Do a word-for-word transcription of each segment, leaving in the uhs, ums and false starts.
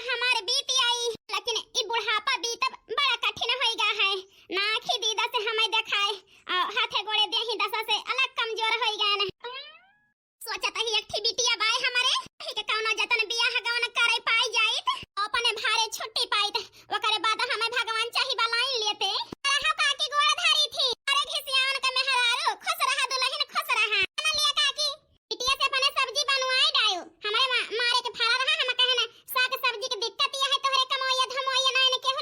हमार बीत आई, लेकिन ई बुढ़ापा बीतब बड़ा कठिन होई गा है। ना आँखी दीदा से हमें देखाए, और हाथे गोड़े देही दशा से अलग कमजोर होई गए न। सोचत ही एक ठी बिटिया बाय हमारे, ही के कौनो जतन बियाह गवन करे पाई जाइत, अपने भारे छुट्टी पाइत, ओकरे बाद हमें भगवान चाही बलाइन लेते। रहा काकी गोड़ धरी थी, अरे घिसियावन के मेहरारू, खुश रहा दुल्हन, खुश रहा। ना लिया काकी, बिटिया से अपने सब्जी बनवाए डायो, हमारे मा-, मारे के फारा रहा, हम कहे ना साग सब्जी के दिक्कत यह है, तोहरे कमोइया धमोइया ना इन्हें केहू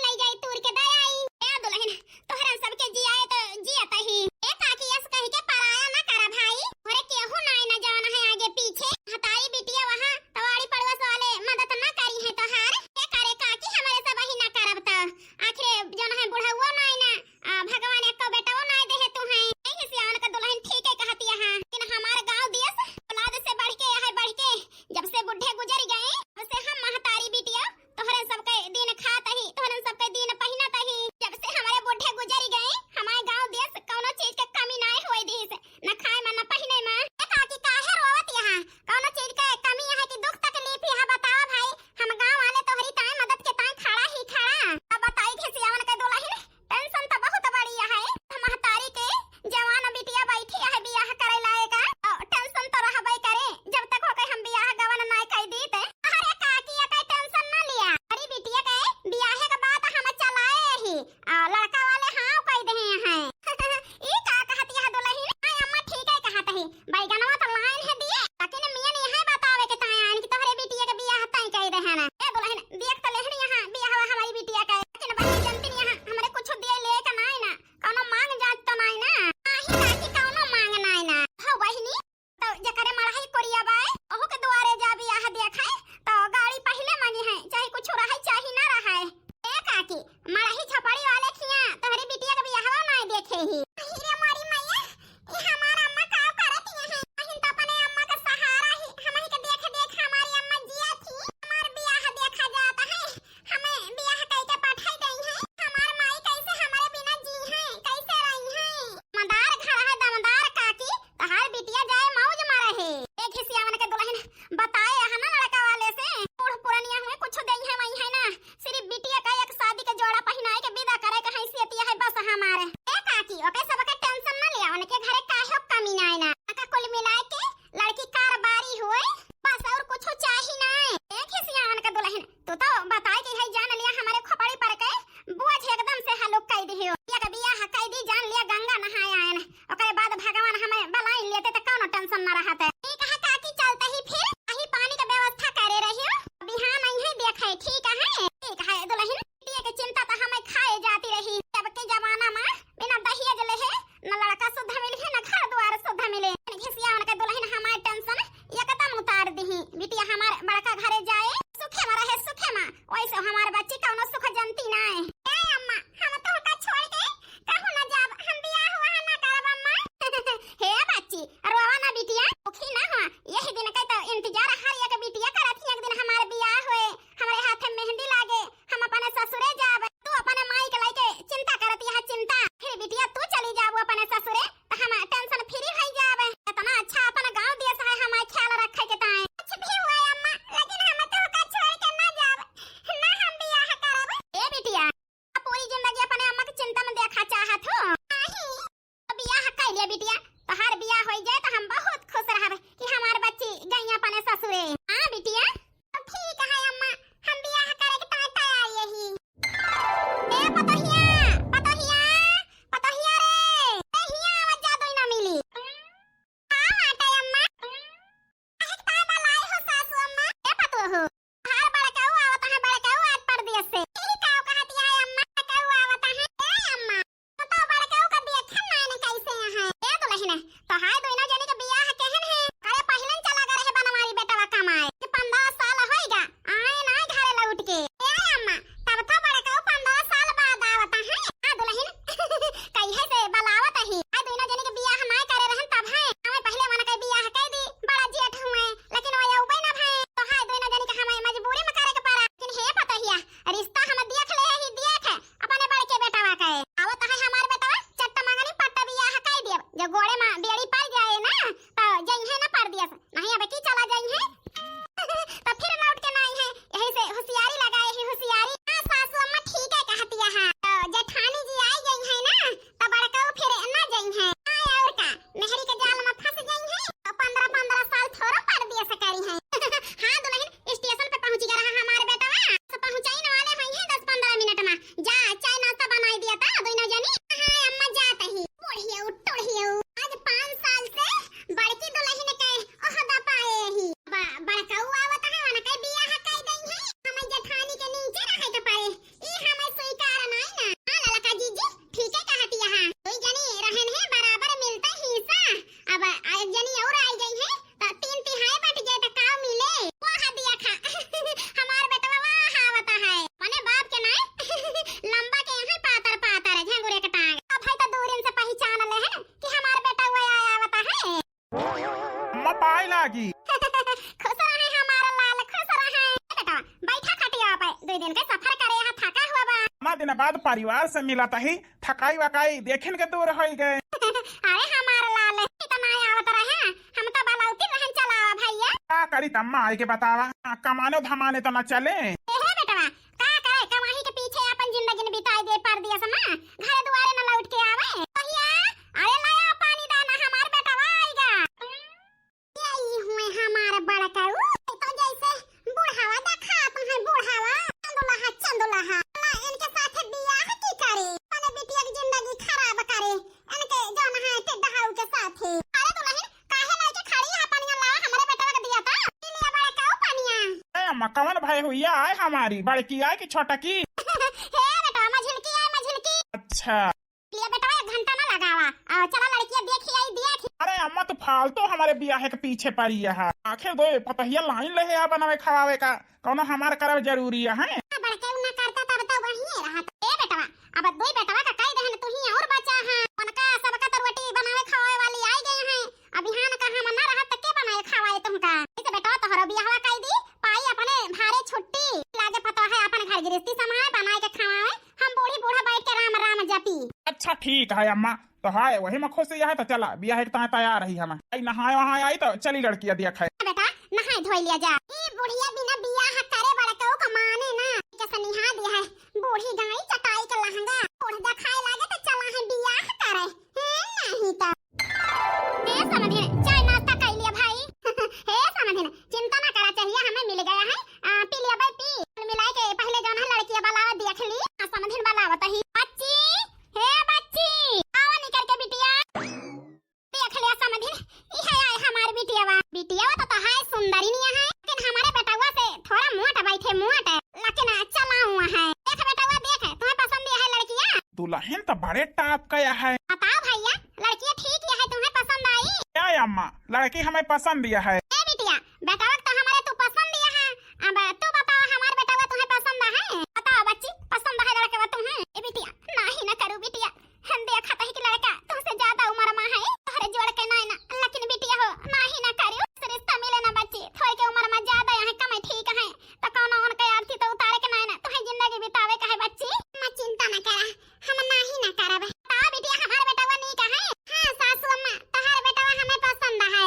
लगी। खुश रहे हमार लाल, खुश रहे। ए बेटवा, बैठा खटिया पे, दुइ दिन के सफर करे हा, थका हुआ बा। इतना दिन बाद परिवार से मिलत ही, थकाई वकाई देखिन के दूर होई गए। अरे हमार लाल, इतना आवत रहे, हम तो बलौती रहन चलावा भैया। का करी तम्मा आई के बतावा, कमानो धमाने तो न चले। ए हे बेटवा, का करे, कमाही के पीछे अपन जिंदगी न बिताई दे परदेस मा, घर दुआरे न लौट के आवे। भैया, अरे लाया पानी दाना, हमार बेटवा आइगा। यही हुए हमार बड़काऊ, तो जैसे बुढ़ावा देखात है, बुढ़ावा, चंदुलहा, चंदुलहा। ला, इनके साथे बियाह की करे, अपने बिटिया की जिंदगी खराब करे, इनके जौन है टिड्डहाऊ के साथे। अरे दुलहिन, काहे लाइके खड़ी है पनिया, लावा हमरे बेटवा के दिया ता। पी लिया बड़काऊ पनिया। ए अम्मा, कवन भाई हुई आए हमारी, बड़की आए कि छोटकी? हे बेटवा, मझिलकी आए, मझिलकी। अच्छा। ले बेटवा, एक घंटा ना लगावा, आ, चला लड़किया देखी आई, देखी। अरे अम्मा, तू फालतू हमारे बियाह के पीछे पड़ी है। आखिर दो पतहिया लाइन ले है बनावे खवावे का, कौनो हमार करब जरूरी है? हाँ, बड़के उन्ना करता तब तो बढ़िया रहत। ए बेटवा, अब दुई बेटवा का कह देहन, तू ही और बचा है। उनका सबका तो रोटी बनावे खवावे वाली आई गई है। अब यहाँ का हम ना रहत तो के बनाए खवाए तुमका? इसे बेटवा तोहरो बियाहवा कह दी, पाई अपने भारे छुट्टी, लागे पता है अपन घर गृहस्थी संभाले, बनाए के खवाए, हम बूढ़ी बूढ़ा बैठ के राम राम जपी। अच्छा ठीक है अम्मा, तो हाय वही में खुशी है तो चला बियाह के ताए तैयार रही हम। आई नहाए वहाए आई तो चली लड़किया दिया खाए। बेटा नहाए धोई लिया जा। ई बुढ़िया बिना बियाह करे बड़कऊ का माने ना। के सनिहा दिया है बूढ़ी गाई चटाई के लहंगा। बूढ़ देखाए लागे तो चला है बियाह करे। हैं, नहीं तो। ए समधिन, चाय नाश्ता कर लिया भाई। हे समधिन, चिंता ना करा, चाहिए हमें मिल गया है। आ, पी लिया भाई, पी। मिलाए के पहले जौन है लड़किया बलावा देख ली। हाँ, समधिन बलावत ही। बच्ची, हे बच्ची, आवा निकल के बिटिया। देख लिया समधिन, इहे आए हमार बिटियावा। बिटियावा तो, तो है सुंदरी निया है, लेकिन हमारे बेटवा से थोड़ा मोट बैठे, मोट। लेकिन चलाऊ है। देख बेटवा, देख, तुम्हें पसंद है लड़किया? दुलहिन तो बड़े टाप का है। बताओ भैया, लड़किया ठीक है, तुम्हें पसंद आई? क्या अम्मा, लड़की हमें पसंद है। ए बिटिया, बेटवा तो हमारे तू पसंद है, अब तू बताओ हमार बेटवा तुम्हें पसंद है? बताओ बच्ची, पसंद है लड़कवा तुम्हें? ए बिटिया, नाही ना करू बिटिया, हम देखत ही कि लड़का तुमसे ज्यादा उम्र मा है, तोहरे जोड़ के नाय ना, लेकिन बिटिया हो, नाही ना करू, रिश्ता मिले ना बच्ची, थोड़ के उम्र मा ज्यादा यहाँ कम है, ठीक है, तो कौनो उनके आरती तो उतारे के नाय ना, तुम्हें जिंदगी बितावे का है बच्ची। मैं चिंता ना करा, हम नाही ना करब। बताओ बिटिया, हमार बेटवा नीक है? हाँ सासू अम्मा, तोहार बेटवा हमें पसंद है।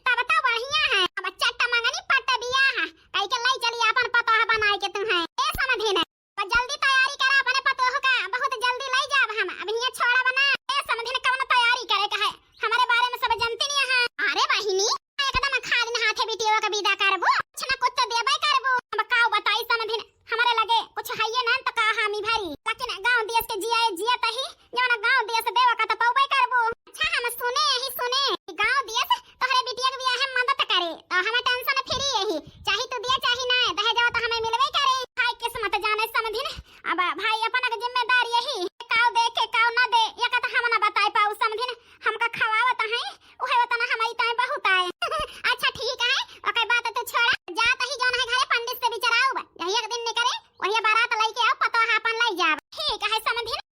तब तो बढ़िया है, अब चट्ट मंगनी पट्ट बियाह, कई के लाई चली अपन पतोह बनाए के तुम्हें। ए समधिन, तो जल्दी तैयारी करा अपने पतोह का, बहुत जल्दी लाई जाब हम, अब हियाँ छोड़ब ना। ए समधिन, कवन तैयारी करे का है, हमारे बारे में सब जानती नहीं है। अरे बहिनी, एकदम खाली हाथे बिटिया का विदा करबू, कुछ ना कुछ तो देबे करबू। अब का बताई समधिन, हमारे लगे कुछ है ये ना तो का हामी भरी, लेकिन गाँव देश के जिया जिया तही, जौन गाँव देश देवा का तो पौबे करबू। अच्छा हम सुने यही सुने कि गाँव देश तोहरे बिटिया के बियाह में मदद करे, तो हमें tension free यही, चाहे तू दिया चाहे ना, दहेजवा तो हमें मिलबे करे। हाय किस्मत जाने समधिन, अब भाई अपन के जिम्मेदारी यही, काव दे के काव ना दे, ये का तो हम ना बताए पाऊ समधिन, हमका खवावत है, उहे वतन हमारी ताए बहुत आए। अच्छा ठीक है, ओकर बात तू छोड़ा, जात ही जौन है घरे पंडित से बिचराउब, यही एक दिन निकरे, वही बारात लइके आओ, पतोह अपन लइ जाब। ठीक है समधिन।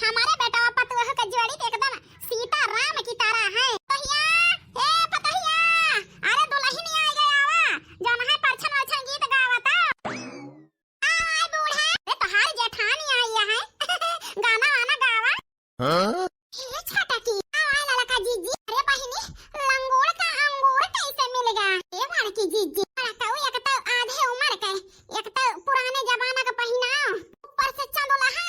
हमारे बेटवा पतोह का जोड़ी तो एकदम सीता राम की तरह है। पतोहिया, ए पतोहिया, अरे दुलहिन आ गया वा, जौन है परछन वरछन गीत गावता। आ, आय बूढ़ा, अरे तोहार जेठानी आई है। गाना वाना गावा। हाँ? हे छोटकी, आ, आय ललका जीजी। अरे बहिनी, लंगोड़ का अंगूर कैसे मिल गया? ए बड़की जीजी, बड़कऊ एक तो आधे उम्र के, एक तो पुराने जमाना का पहिनाव, ऊपर से चंदुलहा,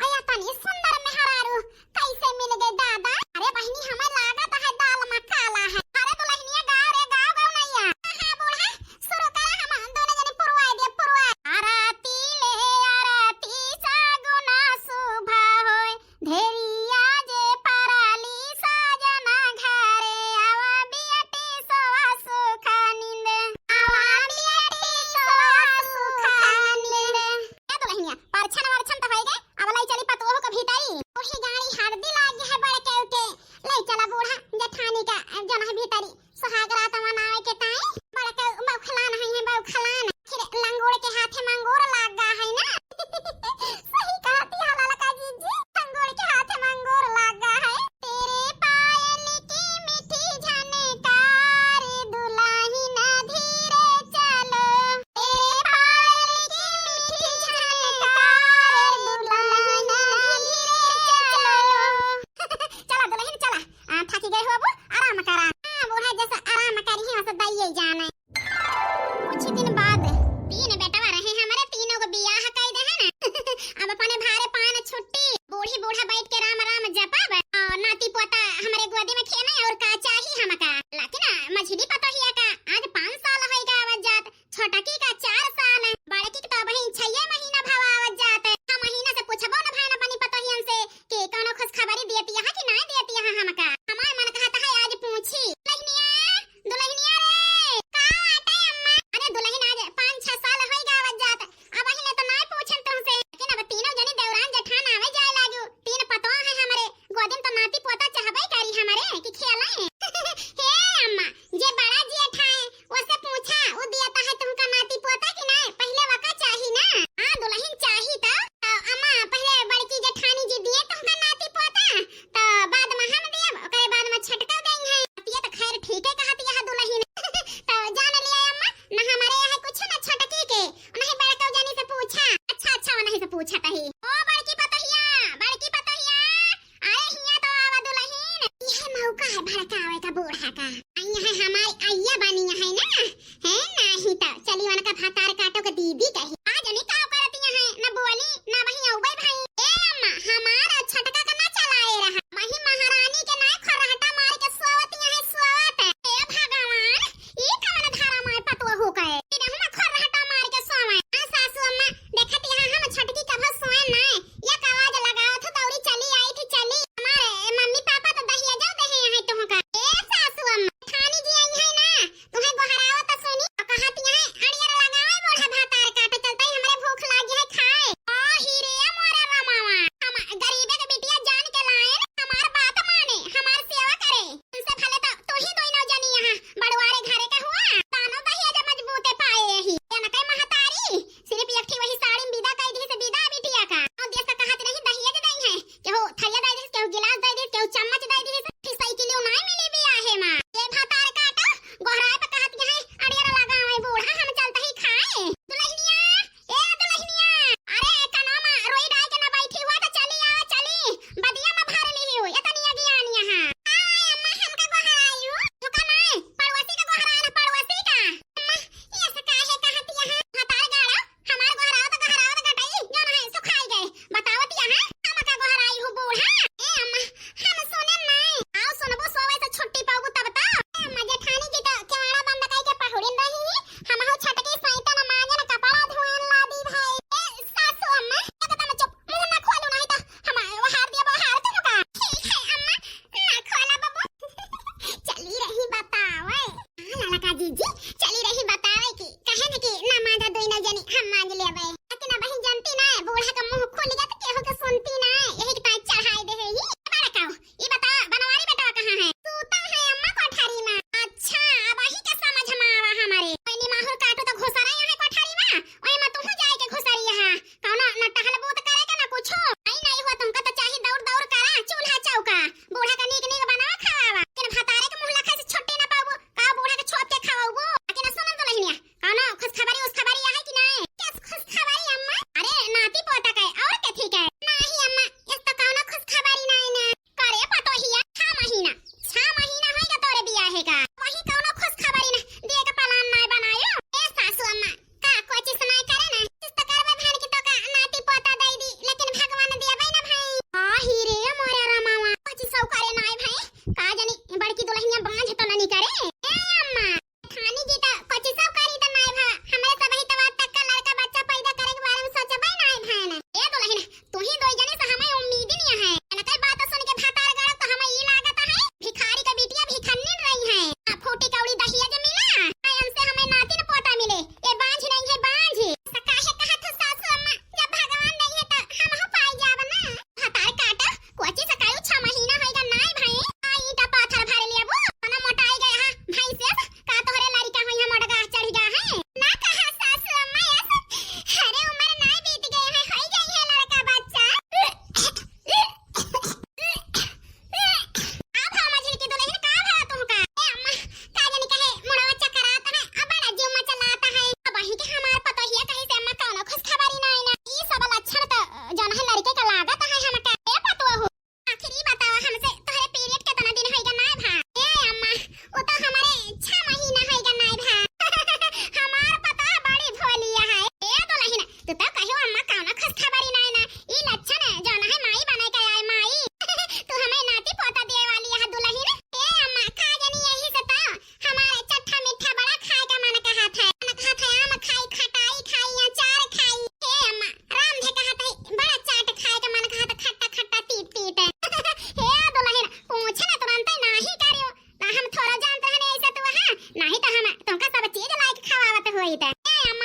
अया तनी सुंदर मेहरारू, कैसे मिल गए दादा? अरे बहिनी, हमें लागत है दाल में काला है। अरे दुलहिनिया गाओ रे, गाओ, गाओ नैया। हाँ, हाँ, बूढ़ा, शुरू करा, हम दोनों जने पुरवाए दे, पुरवाए। आरती ले आरती, सगुना शुभ होय, धेरिया छोटकी का चार साल है, बड़की के तो अबहीं छइये महीना भवा आवत जात है। हम महीना से पूछबो न भएन अपनी पतोहियन से कि कौनो खुशखबरी देती है कि नाहीं देती है हमका। हमार मन कहत है आज पूछी। दुलहिनिया, दुलहिनिया रे, का बाटे अम्मा? अरे दुलहिन, आज पाँच छह साल होई गावत जात, अबहीं ले तो नाहीं पूछन तुमसे, लेकिन अब तीनों जनी देवरान जेठान आवे जाए लागू, तीन पतोह है हमरे, गोदिन तो नाती पोता चाहबे करी हमरे कि खेले। हे अम्मा, जे बड़ा जेठ है, ओसे पूछा, उ दियत है तुमका नाती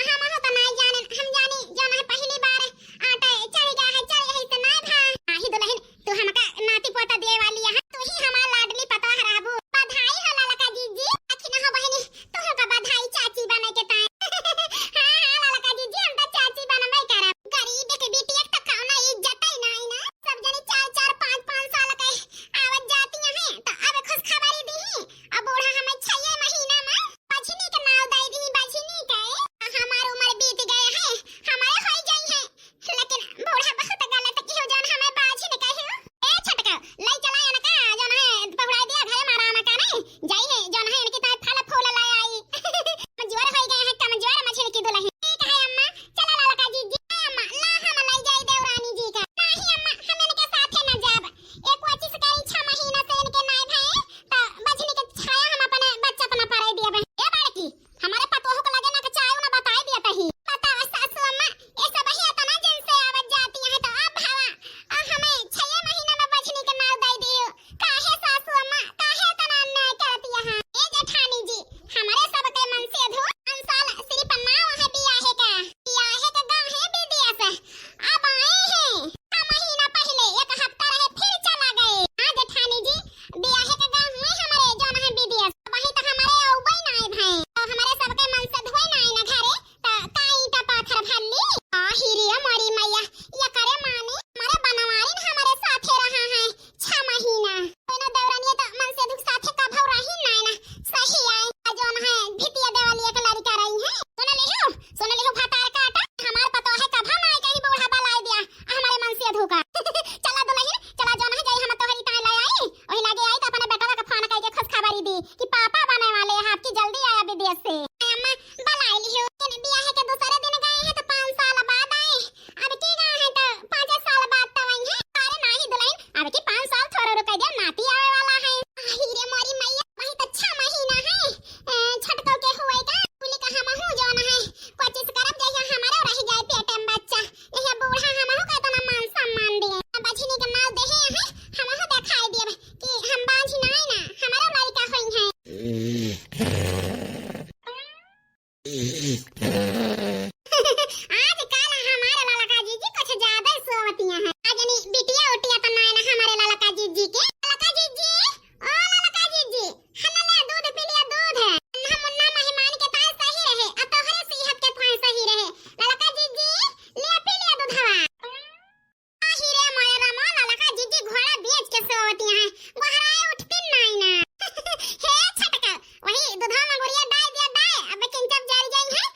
हम हो तो नाई जाने, हम जानी जौन है पहली बार आटे चढ़ गया है, चढ़ गया है तो नाई भा। आही दुलहिन, तू हमका नाती पोता दिए वाली है, तू ही हमार लाडली पतोह रहबू। बधाई हो ललका जीजी। अखी ना हो बहिनी, तोहका बधाई चाची बने के ताई। हाँ, हाँ, ललका जीजी, हम तो चाची बनबे करब। गरीब के बिटिया के तो कौनो इज्जत ही नाई ना। सब जनी चार चार, पाँच पाँच साल के आवत जाती हैं, तो अब खुशखबरी दी। अब बूढ़ा हमें छये महीना में बझनी के नाव दे दी, बझनी के। हमार उम्र बीत गए है, हमारे हो जाई है। लेकिन बूढ़ा बहुत गलत किहो, जौन हमें बाझिन कहियो। ए छोटका, लई चला इनका, जौन है, पहुड़ाई दिया घरे में आराम का नहीं। जाई है, जौन है, इनकी ताई फल फूल ले आई। कमजोर हो गए हैं, कमजोर मझिल की दुलहिन। ठीक है अम्मा, चला ललका जीजी। ए अम्मा, ला हम लई जाई देवरानी जी का। नहीं अम्मा, हम इनके साथे न जाब। एक कोशिश करी, छह महीना से इनके नाई भाई, तो बझनी के छाया हम अपने बच्चा अपना पराई दिया बहन। ए बड़की, हमारे पतोह के लगे ना के चाहे ना बताई दिया तही। बताओ सासू अम्मा, ये सब ही इतना दिन से आवत जाती हैं तो अब हवा, आ हमें छह महीना में बझनी के नाव दे दियो। काहे सासू अम्मा, काहे इतना अन्याय करती हैं? ए जेठानी जी, हमारे सबके मन से धो, पाँच साल सिर्फ नाव है बियाहे का। बियाहे का गाँव है विदेश। अब आए हैं। छह महीना पहिले एक हफ्ता रहे, फिर चला गए। हाँ जेठानी जी, बियाहे के गाँव हुए हमरे, जौन है विदेश। वही तो हमारे अउबे नाई भाई। तो हमारे सबके मन से धोए नाई ना घरे, तो का ईंटा पाथर भल्ली? आ, हिरिया मोरी मैया, ये करे माने, हमारे बनवारिन हमारे साथे रहा है छह महीना। कोनो देवरानिया तो मन से दुख साथे कभौ रही नाई ना। सही आए, जौन है, भितिया देवाली एक लड़का रही है। सुन लिहू, सुन लिहू भतार काटा, हमार पतोह है कभा नाई कहीं बूढ़ा बलाई दिया, हमारे मन से धोखा। चला दुलहिन, चला जौन है, जाई हम तोहरी ताई ले आई, वही लगे आई तो अपने बेटवा के फोन करके खुशखबरी दी कि पापा बने वाले हैं आपकी, जल्दी आया विदेश से। अम्मा, बलाई लिहू, इन बियाहे के दूसरे दिन गए हैं तो पाँच साल बाद आए, अब की गए हैं तो पाँच एक साल बाद तो आई हैं। अरे नाही दुलहिन, अब की पाँच साल थोड़ा रुक जा, नाती आवे वाला है। अही रे मोरी मैया, वही तो छह महीना है, ए, छोटको के हुए का, बोली का हमहू जौन है, कोशिश करब जहिया हमारे रह जाए पेट में बच्चा, यह बूढ़ा हमहू का इतना मान सम्मान दिए। बझनी के नाव देहे हैं, हमहू दिखाई देब कि हम बाझी नाई ना, हमारा लड़का होई है। आज काल हमारे ललका जीजी कुछ ज्यादा सोवतिया हैं। आज नी बिटिया उटिया तो नाई ना हमारे ललका जीजी के। ललका जीजी, ओ ललका जीजी, हल्ला ले दूध पी लिया दूध। नन्हा मुन्ना मेहमान के ताई सही रहे, आ तोहरे सेहत के ताई सही रहे। ललका जीजी, ले पी लिया दूधवा। आही रे मोरे रामा, ललका जीजी घोड़ा बेच के सोवतिया हैं, गोहराए उठती नाई ना। हे छटका, वही दूधवा में गुड़िया डाल दिया डाल, अब किंचब जर जाई है।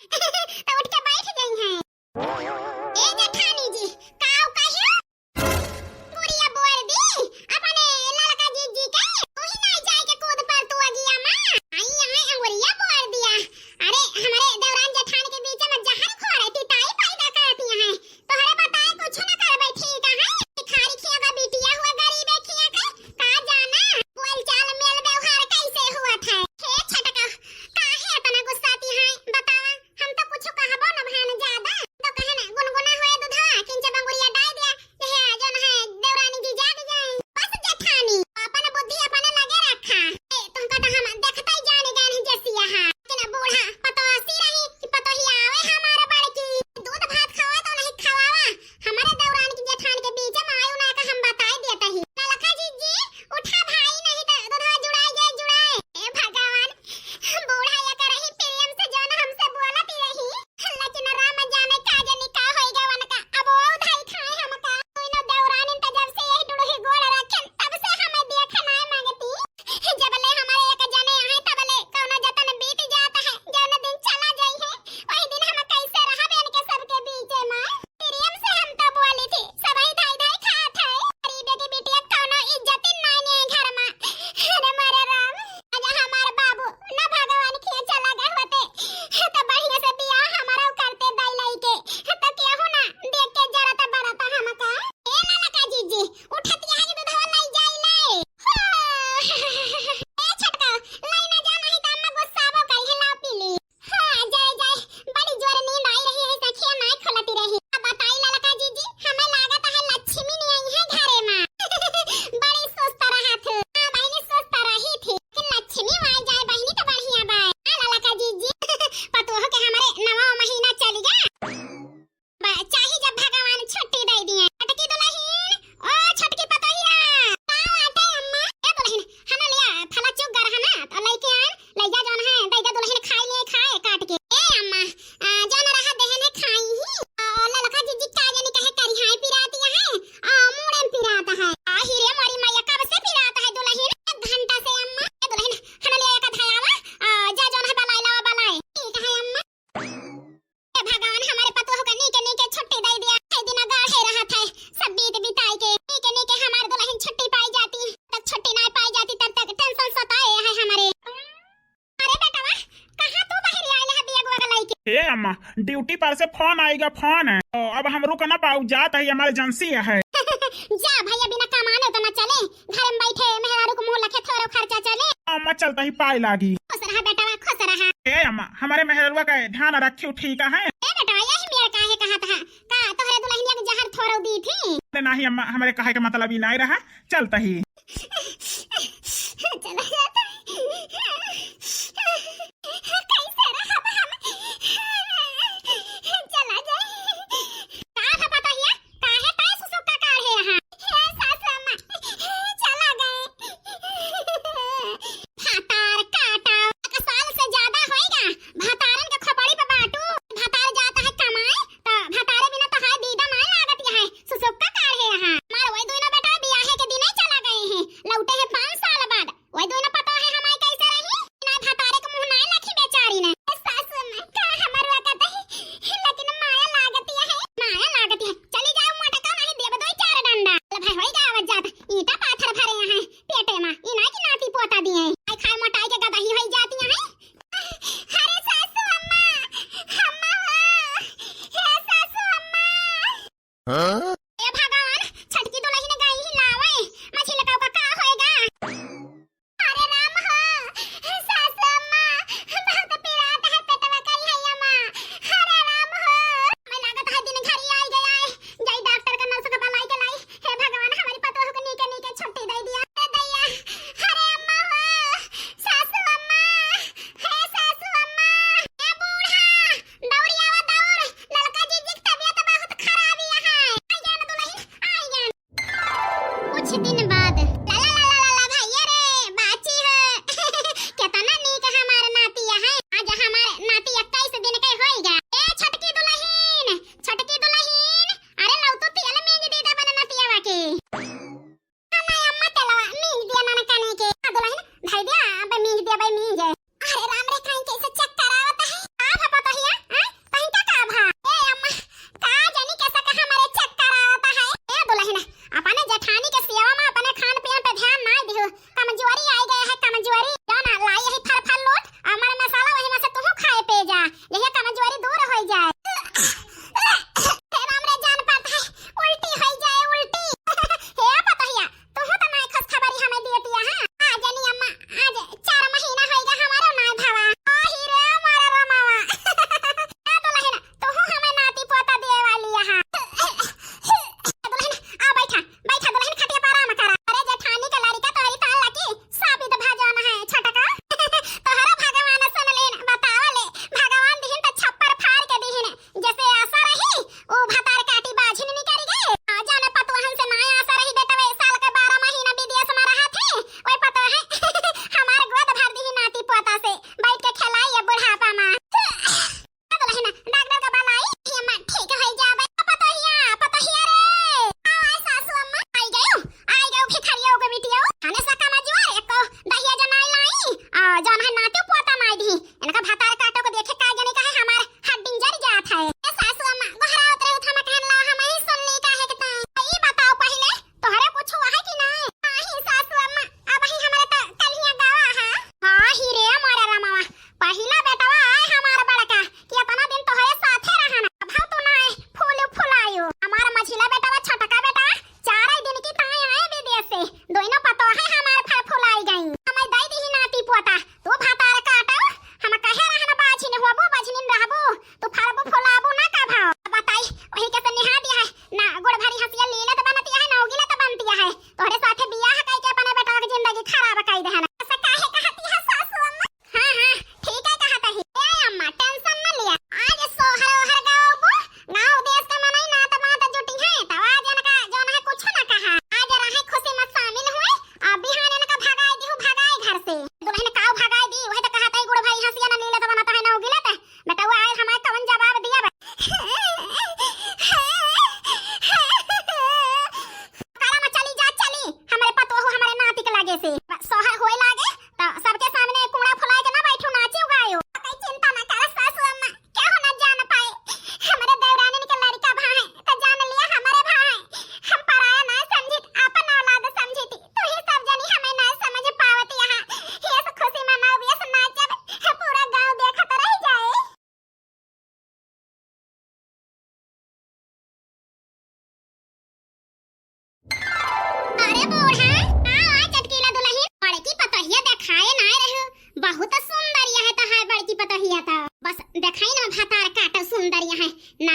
ए अम्मा, ड्यूटी पर से फोन आइगा, फोन। तो अब हम रुक ना पाऊ, जात ही, इमरजेंसी है। जा भैया, बिना कमाने तो ना चले, घर में बैठे मेहरारू को मुंह लखे थोड़ो खर्चा चले। अम्मा, चलता ही पाए लागी। खुश रहा बेटवा, खुश रहा। ए अम्मा, हमरे मेहररुआ का ध्यान रखियो, ठीक है? ए बेटवा, यही मेर काहे कहत है? का तोहरे दुल्हनिया के जहर थोड़ो दी थी? अरे नाही अम्मा, हमरे कहे के मतलब ई नाही रहा, चलता ही। चला जाता है। कैसे रहब हम? चला जाए। का भा पतोहिया, काहे तैं सुसुक्का काढ़े यहाँ? हे सासु अम्मा, चला गए। भातार काटा, एक साल से ज्यादा होइगा, भातारन के खोपड़ी पे बाटू। भातार जाता है कमाए, तो भातारे बिना तोहार दीदा नाय लागत है। सुसुक्का काढ़े यहाँ। हमार वही दोनों बेटा बियाहे के दिने चला गए।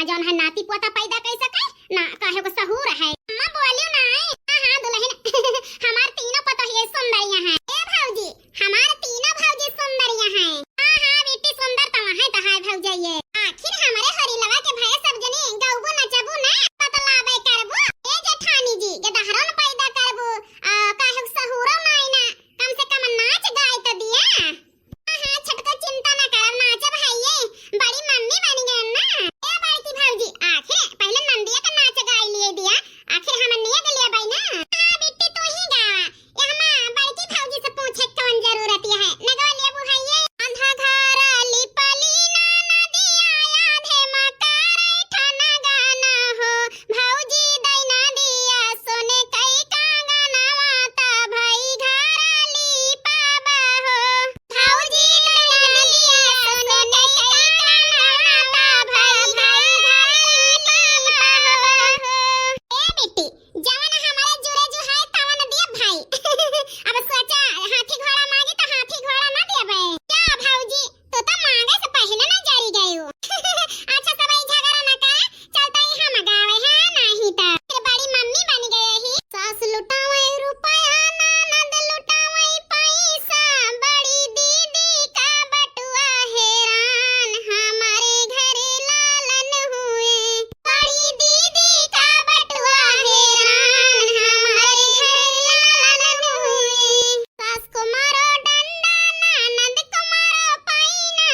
जौन है नाती पोता पैदा कइ सके, ना कहे को सहूर है। अम्मा बोलियो ना है। हाँ, हाँ, दुलहिन, हमार तीनों पतोहिए सुंदरिया हैं। ए भौजी, हमार तीनों भौजी सुंदरिया हैं। हाँ, हाँ, बिट्टी सुंदर तो है तो है भौजइये। आखिर हमरे होरिलवा के भये सब जनी गउबो नचबो ना, बतलावे करबो। ए जेठानी जी, के दहरोन पैदा करबो, आ, काहे सहूरो नाई ना, कम से कम नाच गाए तो दिया। हाँ, हाँ, छोटको चिंता ना करब, नाचब है ये, बड़ी मम्मी बन गए ना। ए बड़की भौजी, आखिर पहले नंदिया का नाच गाई लिए दिया, आखिर हमनिया के लिए बाई ना। हाँ, बिट्टी तू ही गावा, ये हमा बड़की भौजी से पूछे कौन जरूरत है, नगवा लेबू है ये। आधा घर लिपली ना नदिया, आधे मकर ठन गाना हो, भौजी दैना दिया सोने कई कांगनवा त भई घर लिपाबा हो। भौजी दैना दिया सोने कई कांगनवा त भई घर लिपाबा हो। ए बेटी, जवन हमारे जुरे जो है तवन दिया भाई। अब सोचा, हाथी घोड़ा मांगी तो हाथी घोड़ा ना दिया भाई। क्या भौजी, तू तो मांगे से पहले ना जरी गई हो। अच्छा, सब ई झगड़ा ना कर, चलता ही हम गावे हैं, नहीं तो फिर बड़ी मम्मी बन गए ही। सास लुटावे रुपया, ननद लुटावे पैसा, बड़ी दीदी का बटुआ हैरान, हमारे घर लालन हुए। बड़ी दीदी का बटुआ हैरान, हमारे घर लालन हुए। सास को मारो डंडा, ननद को मारो पैना।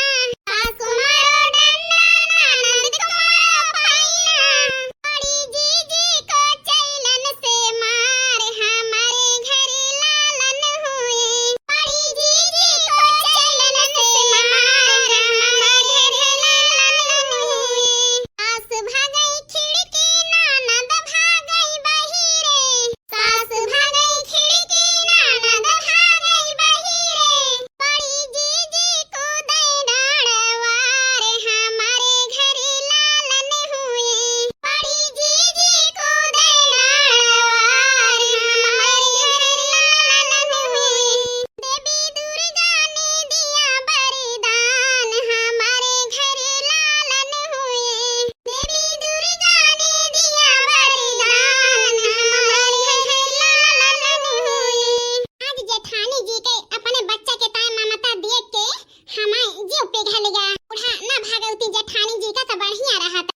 सास को मारो डंडा, ननद को मारो पैना। बड़ी जीजी को चैलन से मार, हमारे घर लालन हुए। बड़ी जीजी को चैलन से मार, हमारे घर लालन हुए। सास भागई खिड़की, ननद भागई बहिरे। सास भागई खिड़की, ननद भागई बहिरे। बड़ी जीजी कूदे डाँड़वार, हमारे घर लालन हुए। बड़ी जीजी कूदे डाँड़वार, हमारे घर लालन हुए। देवी दुर्गा ने दिया वरदान, हमारे घर लालन हुए। देवी दुर्गा ने दिया वरदान, हमारे घर लालन हुए। आज जेठानी जी के अपने बच्चा के ताय ममता देख के हमार जीव पिघल गया। बूढ़ा ना भागवती जेठानी जी का तो बढ़िया रहत।